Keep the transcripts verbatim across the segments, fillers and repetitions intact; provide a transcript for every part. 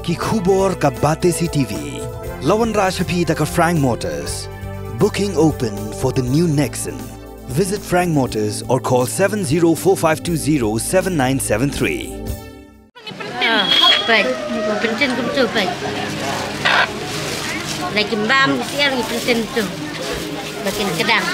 Ki khubor ka Batesi T V. La wanrah sha phi da ka Frank Motors. Booking open for the new Nexon. Visit Frank Motors or call seven zero four five two zero seven nine seven three. Ah, peit. Ngi pynten kumtu, peit. Lei kim bam ki syiar, ngi pynten tu. Ba kin kdang.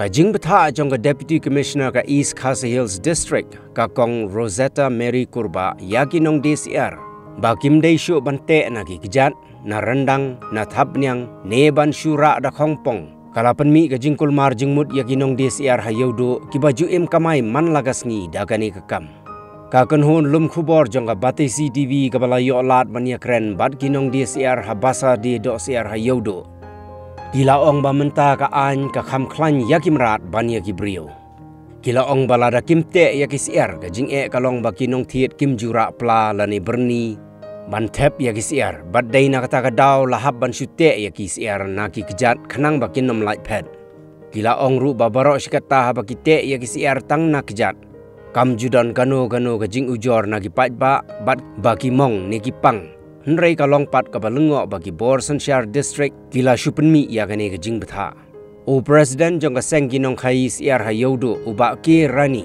Ka jingbthah jong ka Deputy Commissioner ka East Khasi Hills District, ka Kong Rosetta Mary Kurbah, ïa ki nongdie syiar ba kim dei shuh ban teh na ki kjat, na ryndang, na thapniang, ne ban shu rah da khongpong, ka la pynmih ka jingkulmar jingmut ïa ki nongdie syiar ha Ïewduh kiba ju im kamai man la ka sngi da kane ka kam. Ka kynhun lum khubor jong ka Batesi T V kaba la ïoh lad ban ïakren bad ki nongdie syiar ha Basa Die Doh Syiar ha Ïewduh, ki la ong ba mynta ka aiñ ka kham khlaiñ ïa ki mrad ban ïa ki briew. Ki la ong ba lada kim teh ïa ki syiar, ka jingeh ka long ba ki nongthied kim ju rah pla lane byrni ban thep ïa ki syiar, bad dei na kata ka daw la hap ban shu teh ïa ki syiar na ki kjat khnang ba kin ym lait phet. Ki la ong ruh ba baroh shi katta haba ki teh ïa ki syiar tang na kjat, kam ju don kano kano ka jingujor na ki paidbah bad ba ki mong ne ki pang. Hynrei ka long pat kaba lyngngoh ba ki bor synshar district ki la shu pynmih ïa kane ka jingbthah. U President jong ka seng ki nongkhaii syiar ha Ïewduh, u Bah K Rani,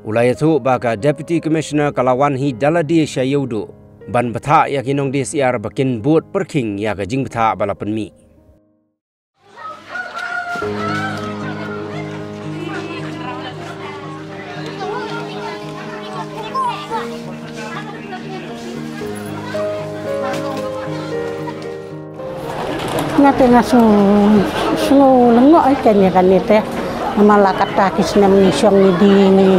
u la ïathuh ba ka Deputy Commissioner ka la wan hi da lade sha Ïewduh ban bthah ïa ki nongdie syiar ba kin bud pyrkhing ïa ka jingbthah ba la pynmih. Nga te nga sngew, sngew lyngngoh ïa kane, kane te. Namar la katta ki snem ngi shong ngi die ngi,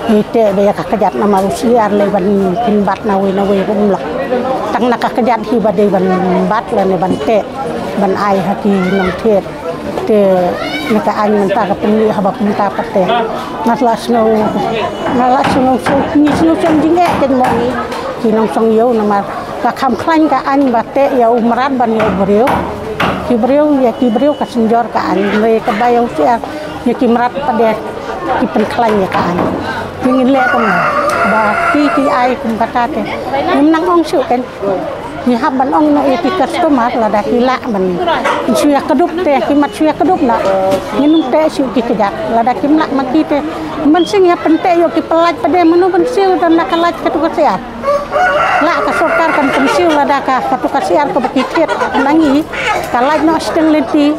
ngi teh beit ïa ka kjat namar u syiar lei ban pynbat na wei na wei ruh ym lah. Tang na ka kjat hi ba dei ban bat lane ban teh, ban ai ha ki nongthied. Te na ka aiñ mynta ka pynmih haba kumta pat te. Nga la sngew, nga la sngew, sngew, ngi sngew sngewsih jingeh kein mo ngi ki nongshong ïew namar ka kham khlaiñ ka aiñ ba teh ïa u mrad ban ïa u briew. Ki briew ïa ki briew ka synjor ka aiñ, hynrei kaba ïa u syiar ïa ki mrad pat de ki pynkhlaiñ ïa ka aiñ. Te ngin leh kumno ba ki, ki ai kum kata te. Ngim nang ong shuh kein. Ngi hap ban ong noh ïa ki customer lada ki lah ban shu ïakdup te, ki mat shu ïakdup noh. Ngin ym teh shuh ki kjat. Lada kim lah ma ki te, mynsiem ïa pynteh ïoh ki pynlait pat de, mano ban siew da na ka lait katu ka syiar. Lah ka sorkar kan pynsiew lada ka katu ka syiar kaba ki thied na ngi ka lait noh shiteng lynti.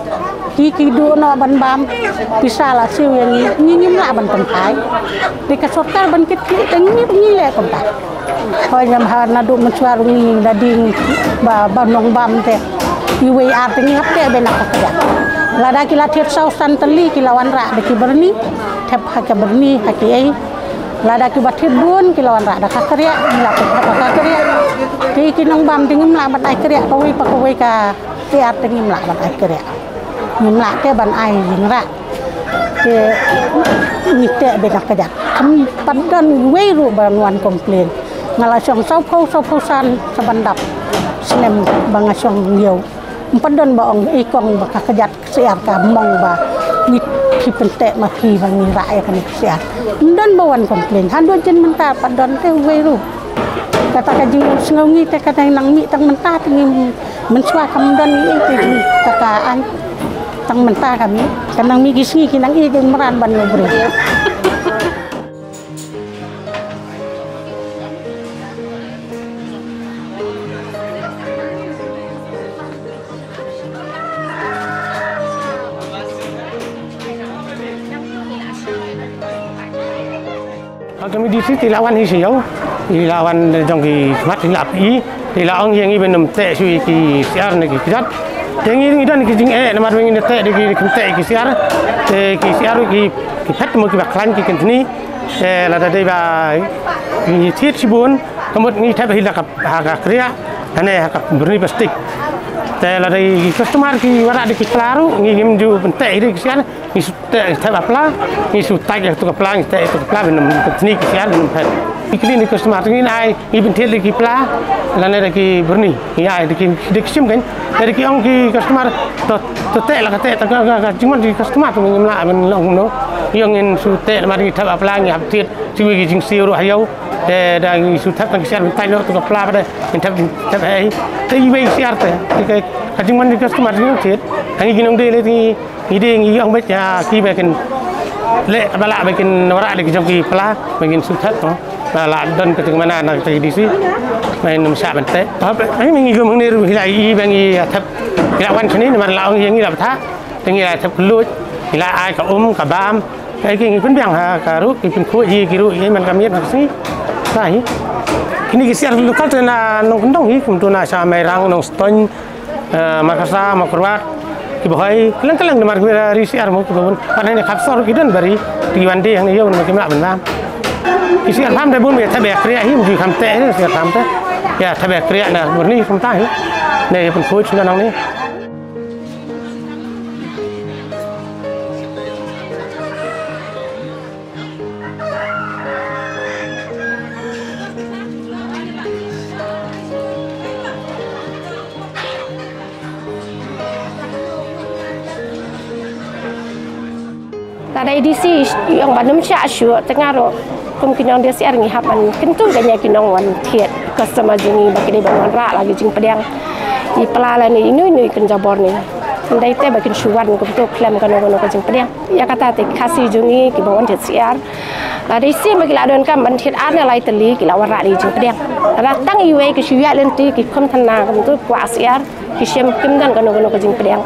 Ki, ki duh noh ban bam, pisa la siew ïa ngi, ngi ngim lah ban pynphai. Te ka sorkar ban kit ki, te ngi, ngi leh kumta. Hooid, ngam ha naduh mynshuwa ruh ngi da ding ba, ba nongbam te. Iwei ar te ngi hap teh beit na ka kjat. Lada ki la thied saw san tylli ki la wanrah da ki byrni, thep ha ka byrni ha kiei. Lada kiba thied bun ki la wanrah da ka kriah, ngi la thep ha ka kriah. Te ki nongbam te ngim lah ban ai kriah kawei pa kawei ka syiar te ngim lah ban ai kriah. Ngim lah te ban ai jingrah. Te ngi teh beit na kjat. Kam pat don wei ruh ban wan complain. Nga la shong sawphew, sawphew san sa ban dap snem ba nga shong ïew. Ym pat don ba ong i kong ba ka kjat ka syiar ka mong ba ngi, phi pynteh ma phi ba ngi rah ïa kane ka syiar. Ym don ba wan complain. Haduh jin mynta pat don te wei ruh. Kata ka jingsngew ngi te ka dang nang mih tang mynta te ngi Mynshuwa kam don i ei te jingkyrkhu, tang mynta ka mih, ka nang mih ki sngi ki nang ïeit ïa u mrad ban ïa u briew. Ha ka M D C te la wan hi sha ïew, te la wan jong ki khmat, te la phi, te la ong ïa ngi ban ym teh shuh ïa ki syiar ne ki kjat. Te ngi ngi don ki jingeh namar ba ngi teh da ki, ki teh ki syiar. Te ki syiar ki, ki phet mo kiba khlaiñ ki kynthni. Te lada dei ba ngi thied shibun, ka mut ngi thep hi la ka, ha ka khriah, hane ha ka byrni plastik. Te lada i customer ki wanrah da ki pla ruh, ngi ngim ju pynteh hi da ki syiar, ngi shu teh, thep ha pla, ngi shu tait ïa tu ka pla, ngi teh tu ka pla, ban ym pyntni ki syiar, ban ym phet. Ngi kylli na ki customer, ngi ai, ngi pynthied da ki pla, lane da ki byrni, ngi ai da ki, da ki shim kan, da ki ong ki customer, to, to teh la ka teh, ta ka, ka, ka jingmut ki customer, to ngim lah ban long kumno. Ïa ngin shu teh, namar ngi thep ha pla, ngi hap thied, shu ki jingsiew ruh ha ïew. Te da ngi shu thep tang ki syiar, ban tait noh tu ka pla, ba da ngin thep, thep ha ei. Te iwei ki syiar te, te ka, ka jingmut ki customer jingthied. Hangi ki nongdie lei te ngi Ngi dei ngi ong beit ïa ki ba kin leh ba lah ba kin wanrah da ki jong ki pla ba kin shu thep, no. Ba lah don ka jingmana na ka D C. Ba kin ym shah ban teh. Hap, ai ngi kum hangne ruh ngi la ïohi ba ngi thep. Ngi la wan shane namar la ong ïa ngi la bthah. Te ngi la thep kylluid. Ngi la ai ka um ka bam. Ka ki ngi pynbiang ha ka ruh ki pynkhuid ïa ki ruh ïa man ka miet ka sngi. Ka hi. Kine ki syiar local te na Nongkyndong hi kumta na sha Mairang, Nongstoiñ, eh, Makarsar, Mawkyrwat, ki Bhoi, kylleng kylleng namar ki ri syiar mo ki bun. Pat hangne Khapsor ki don bari, ki wan dei hangne ïew namar kim lah ban bam. Ki syiar pham te bun, ïa thep ïa kriah hi, ym ju kham teh hi, syiar pham te. Ïa thep ïa kriah na byrni kumta hi. Ne ïa pynkhuid shano nangne. Lada i D C i ong ban ym shah shuh, te nga ruh kum ki nongdie syiar ngi hap ban kyntu kane ki nongwan thied, customer jong ngi ba ki dei ban wanrah la ki jingpdiang. I pla lane ino ino i kynja bor ne. Ym dei te ba kin shu wan kumta khlem kano kano ka jingpdiang. Ïa kata te Khasi jong ngi kiba wan thied syiar, lada i sien ba ki la donkam ban thied ar ne lai tylli ki la wanrah da i jingpdiang. Lada tang iwei ki shu ïaid lynti ki khum than na kumta kwah syiar, ki shem kim don kano kano ka jingpdiang.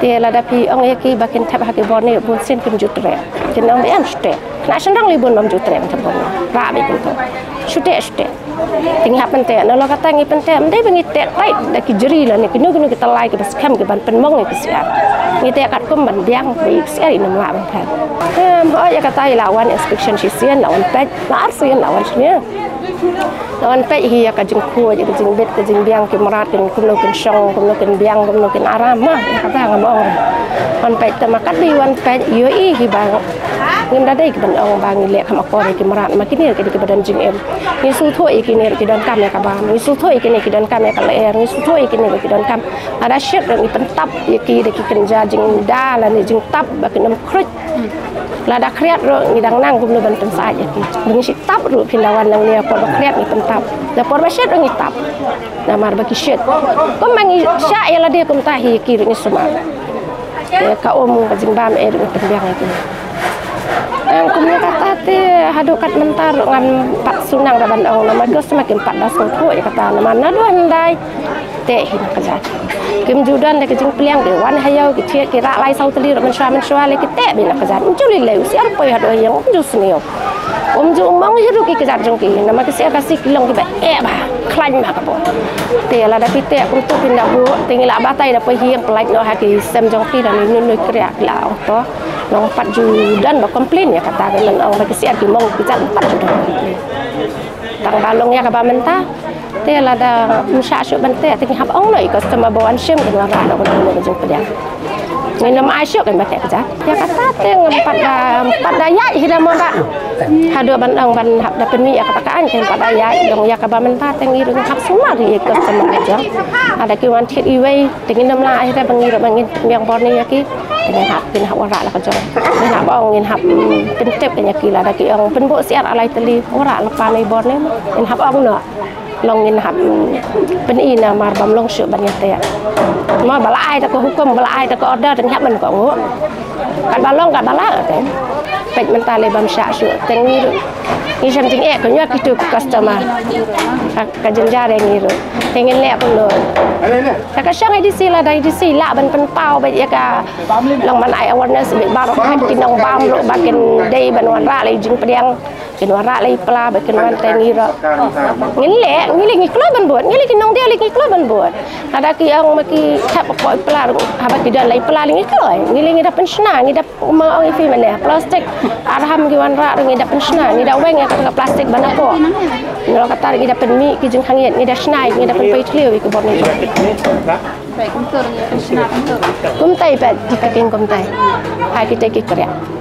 Te lada phi ong ïa ki ba kin thep ha ki bor ne, bun sien kim ju treh. Kin ong ba em shu teh. Kane shynrang lei bun bym ju treh ban thep bor ne. Rah beit kumta. Shu teh, shu teh. Te ngi hap pynteh, nalor kata ngi pynteh, ym dei ba ngi teh tight da ki jri lane kino kino ki tyllai kiba skhem ki ban pynmong ïa ki syiar. Ngi teh katkum ban biang ba ïa ki syiar in ym lah ban phet. Em, hooid ïa kata i la wan inspection shisien, la wan peit, la arsien la wan shane. La wan peit hi ïa ka jingkhuid, ïa ka jingbit, ka jingbiang ki mrad, kin kumno kin shong, kumno kin biang, kumno kin aram, ma ïa kata ngam ong. Wan peit te ma katba i wan peit ïohi hi ba ngim da dei ki ban ong ba ngi leh kham akor ïa ki mrad, ma kine ki dei kiba don jingim. Ngi sngewthuh ïa kine ruh ki donkam ïa ka bam. Ngi sngewthuh ïa kine ki donkam ïa ka lyer. Ngi sngewthuh ïa kine ruh ki donkam. Lada shit ruh ngi pyntap ïa ki da ki kynja jingda lane jingtap ba kin ym khruit. Lada khriat ruh ngi dang nang kumno ban pynsaid ïa ki. Ba ngi shu tap ruh phin da wan nangne, por ba khriat ngi pyntap. Da por ba shit ruh ngi tap. Namar ba ki shit. Kumba ngi shah ïa lade kumta hi ïa ki ruh ngi sumar. Te ka um ka jingbam eh ruh ngi pynbiang ïa ki. Em, kumne kata te haduh kat mynta ruh ngam pat shu nang da ban ong namar ki customer kim pat da sngewthuh ïa kata namar naduh hyndai teh hi na ka jait. Kim ju don da ka jingpliang, ki wan ha ïew ki thied ki rah lai saw tylli ruh mynshuwa mynshuwa lei ki teh beit na ka jait. Ym ju lei lei u syiar poi haduh ha ïing ym ju sniew. Ym ju mong hi ruh ki kjat jong ki namar ki syiar Khasi ki long kiba eh bha, khlaiñ bha ka bor. Te lada phi teh kumta phin da buh, te ngi lah batai da poi ha ïing, pyllait noh ha ki sem jong ki da ngi ngi ngi kriah ki la ong to. Long pat ju don ba complain ïa kata, ka ngan ong ba ki syiar ki mong ki kjat, pat ju don complain. Tang ba long ïa kaba mynta. Te lada ym shah shuh ban teh te ngi hap ong noh ïa customer ba wan shim kin wanrah noh kumno kumno ka jingpdiang. Ngin ym ai shuh kan ba teh kjat. Ïa kata te ngam pat da, pat da ïaid hi da mo ba. Haduh ban ong ban hap da pynmih ïa kata ka aiñ te ngam pat da ïaid, long ïa kaba mynta te ngi ruh ngi hap sumar ïa customer ka jong. Lada ki wan thied iwei te ngin ym lah hi da ba ngi ruh ba ngin pynbiang bor ne ïa ki. Te ngin hap, ngin hap wanrah la ka jong. Ngin hap ong, ngin hap, mm, pyntip ïa ki lada ki ong pynbuh syiar lai tylli, wanrah la pan ïa bor ne. Ngin hap ong noh. Long ngin hap, mm, pyni namar bym long shuh ban ïa teh. Mo ba la ai da ka hukum, ba la ai da ka order, te ngi hap ban kohnguh. Katba long katba lah te. Peit mynta lei bym shah shuh te ngi ruh ngi shem jingeh kumno ïa kitu ki customer. Ka, ka jynjar ïa ngi ruh. Te ngin leh kumno. Te ka shong A D C lada A D C lah ban pynpaw beit ïa ka, long ban ai awareness beit baroh ki nongbam ruh ba kin dei ban wanrah la i jingpdiang. Kin wanrah la i pla ba kin wan te ngi ruh. Ngin leh, ngi leh ngi kloi ban bud, ngi leh ki nongdie leh ngi kloi ban bud. Lada ki ong ma ki thep hapoh i pla, haba ki don la i pla leh ngi kloi. Ngi leh ngi da pynshna, ngi da, ma ong i phi mynne, plastik. Arham ki wanrah ruh ngi da pynshna, ngi da weng ïa kata ka plastik ban hapoh. Ngi ruh kata ngi da pynmih ki jingkhang ïit, ngi da shna, ngi da pynpei thliew ïa ki bor ngi. Kumtai pat, kita kin kumtai. Ha kita ki kriat.